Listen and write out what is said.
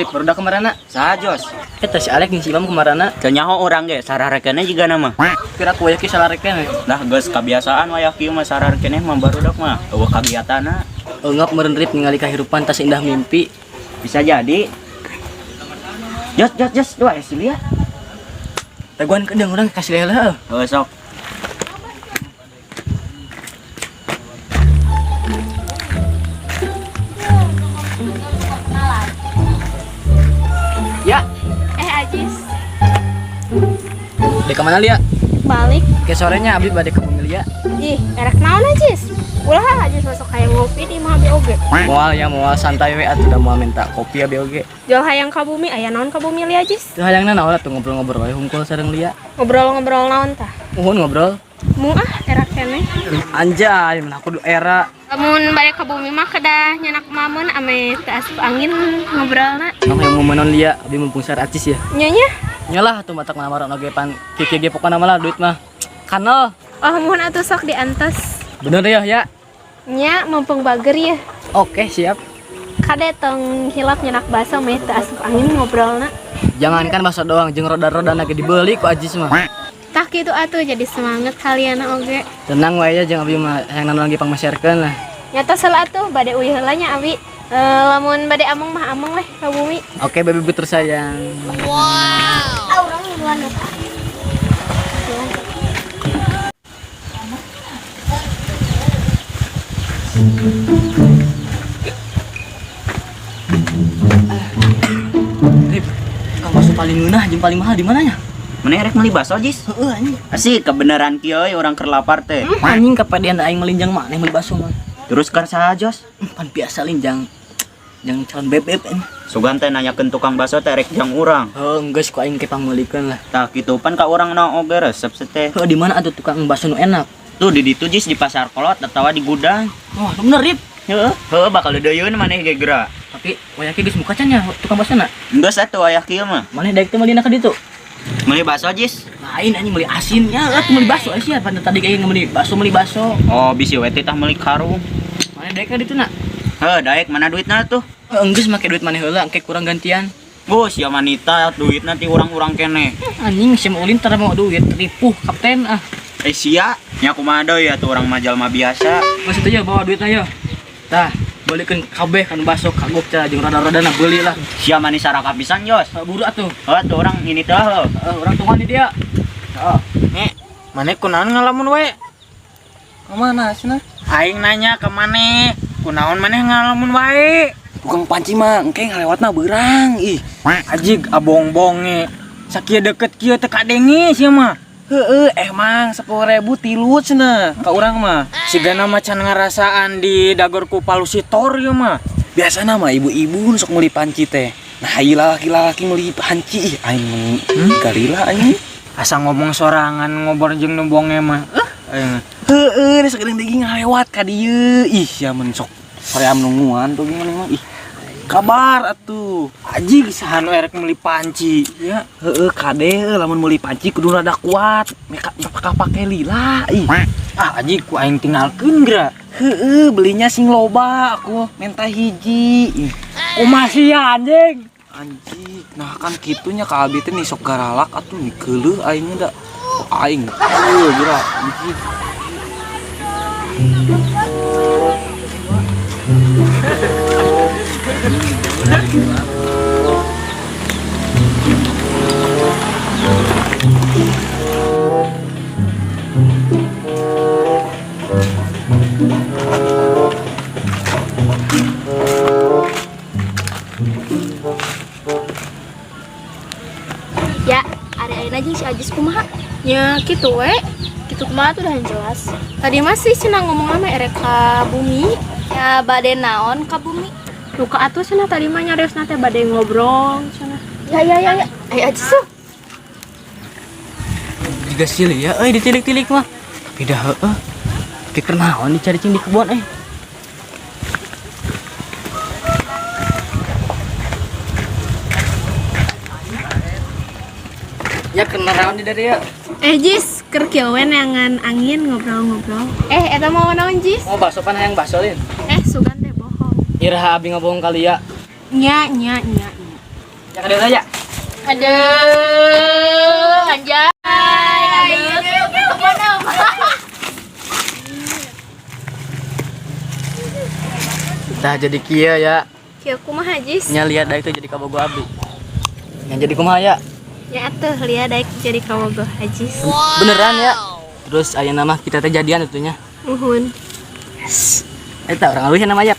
Rip, barudak kamarana? Saha Jos? Eta si Alek jeung si Imam kamarana. Teu nyaho urang ge sararekene jiga nama. Kira ku wayah kieu salareken we. Lah geus kabiasaan wayah kieu mah sararekene mah barudak mah eueuh kagiatanna. Eungap meureun Rip ningali kahirupan tas indah mimpi. Bisa jadi. Jos jos jos dua si Lia. Daguan kedeung urang kasih heula. Heuh sok. Ya, Ajis, dek kemana Lia? Balik. Ke sorenya abi bade ke bumi Lia. Ih, erek naon Ajis? Ulah Ajis masuk kayak ngopi di imah abi oge. Moal ya moal santai we atuh da moal minta kopi abi oge. Jual hayang ka bumi, aya naon ka bumi Lia Ajis? Teu hayangna naon atuh ngobrol-ngobrol we hungkul sareng Lia. Ngobrol-ngobrol naon tah? Muhun ngobrol. Mung ah era keneh. Anjay, mun aku era. Lamun balik ka bumi mah kedah nyanak mamun ame teu asup angin ngobrolna. Nong yang memenon Lia, abi mumpung sar acis ya. Nya nya. Nyalah tuh matak namaran oge pan kieu ge pokona mah lah duit mah. Kanal. Oh, muhun atuh sok diantos. Bener ya, ya. Nya mumpung bager ya. Oke, siap. Kade tong hilap nyanak baso meh teu asup angin ngobrolna. Jangankan bakso doang, jeung roda-rodana ge dibeli ku Ajis mah. Tah kitu atuh jadi semangat kalian oge. Tenang wae ya jeung abi mah hayang naon lagi pangmasyarekeun lah. Nyata salah atuh bade uyeuh heula nya abi. Lamun bade ameng mah ameng weh ka bumi. Oke, baby butter sayang. Ah, urang ngiluan eta. Rip, tukang bakso paling ngeunah jeung paling mahal di mananya? Maneh rek meuli bakso Jis? Heeh anjing. Asik kebenaran kieu euy urang keur lapar teh. Anjing kapadean aing melinjang maneh meuli bakso mah. Terus kan saha Jos? Pan biasa linjang. Jang calon bebek anjing. Sugan teh nanyakeun tukang bakso teh rek jang urang. Heuh, geus ku aing ke pangmeulikeun lah. Tah kitu pan ka urang na oge resep teh. Heuh, di mana atuh tukang bakso nu enak? Tuh di ditu Jis di pasar kolot atawa di gudang. Wah, bener Rip. Heeh, heuh bakal deudeuyeun maneh ge geura. Tapi wayah kieu geus muka can nya tukang baksona. Geus atuh wayah kieu mah. Maneh daek teh meulina ka ditu? Meuli bakso Jis? Lain anjing meuli asin ya, atuh meuli bakso sia pan tadi kayak meuli bakso meuli bakso. Oh, bisi we teh tah meuli karung. Maneh daek ka ditu na? Heuh, daek mana duitna tuh? Enggeus make duit maneh heula engke kurang gantian. Oh, sia manita duit nanti urang-urang keneh. Anjing sia ulin tara mau duit, ripuh kapten ah. Sia, nya kumaha deui atuh urang mah jalma biasa. Geus itu ya bawa duitna ya. Tah, belikeun kabeh kan bakso kagok cenah jeung roda-rodana beuli lah. Sia manis saraka pisan, Jos. Heuh, buru atuh. Heuh, atuh urang ini teh heuh. Heuh, urang tungguan di dia. Heeh. Nek, maneh kunaon ngalamun we? Kemana cenah? Aing nanya ke maneh, kunaon maneh ngalamun wae? Tukang panci mah engke ngalewatna beurang ih. Ajig abongbonge. Sakieu deket kieu teu kadenge sia mah. Heeh, emang 10.000 tilu cenah ka urang mah. Sigana mah can ngarasaan di dagor ku palusitor ieu mah. Biasana mah ibu-ibu nu sok meuli panci teh. Nah, ieu lalaki-lalaki meuli panci ih aing galila aing. Asa ngomong sorangan ngobor jeung nu bonge mah. Aing. Heeh, geus sakedeung deui ngalewat ka dieu. Ih, sia mun sok hoream nungguan tuh gimana mah. Ih. Kabar atuh. Ajig saha nu erek meuli panci ya. Heeh, kade heuh lamun meuli panci kudu rada kuat. Meka pake lila ih. Ah, ajig ku aing tinggalkeun geura. Heeh, belinya sing loba aku minta hiji. Ih. Kumaha sia anjing? Anjing, nah kan kitunya ka abi teh nih sok garalak atuh nih keuleuh aing da. Oh, aing heuh geura anjing. Ya, ari ayeuna jeung si Ajis kumaha? Nya kitu we. Kitu kumaha tuh dah jelas. Tadi mah sih cenah ngomong sama erek ka bumi. Ya bade naon ka bumi? Luka atuh cenah tadi mah nyariosna teh bade ngobrol cenah. Ya ya ya ya. Ayo Ajis tuh. Juga sih ya euy ditilik-tilik mah. Tapi dah heueuh. Tapi keur naon dicari cing di kebon euy. Ya kena naon di dari ya. Jis, keur kieu we neangan angin ngobrol-ngobrol. Eta mau naon Jis? Mau bakso pan hayang bakso lin. Sugan teh bohong. Iraha abi ngabohong kali ya. Nya nya nya nya. Ya ka dieu ya. Aduh, anjay. Aduh, kemana? Tah jadi kieu ya. Kieu kumaha Jis? Nya lihat daek teh jadi kabogoh abdi. Nya jadi kumaha ya? Ya atuh lia daek jadi kabogoh Ajis. Beneran ya. Terus ayeuna mah kita teh jadian atuh nya. Muhun. Eta orang alus nama ya.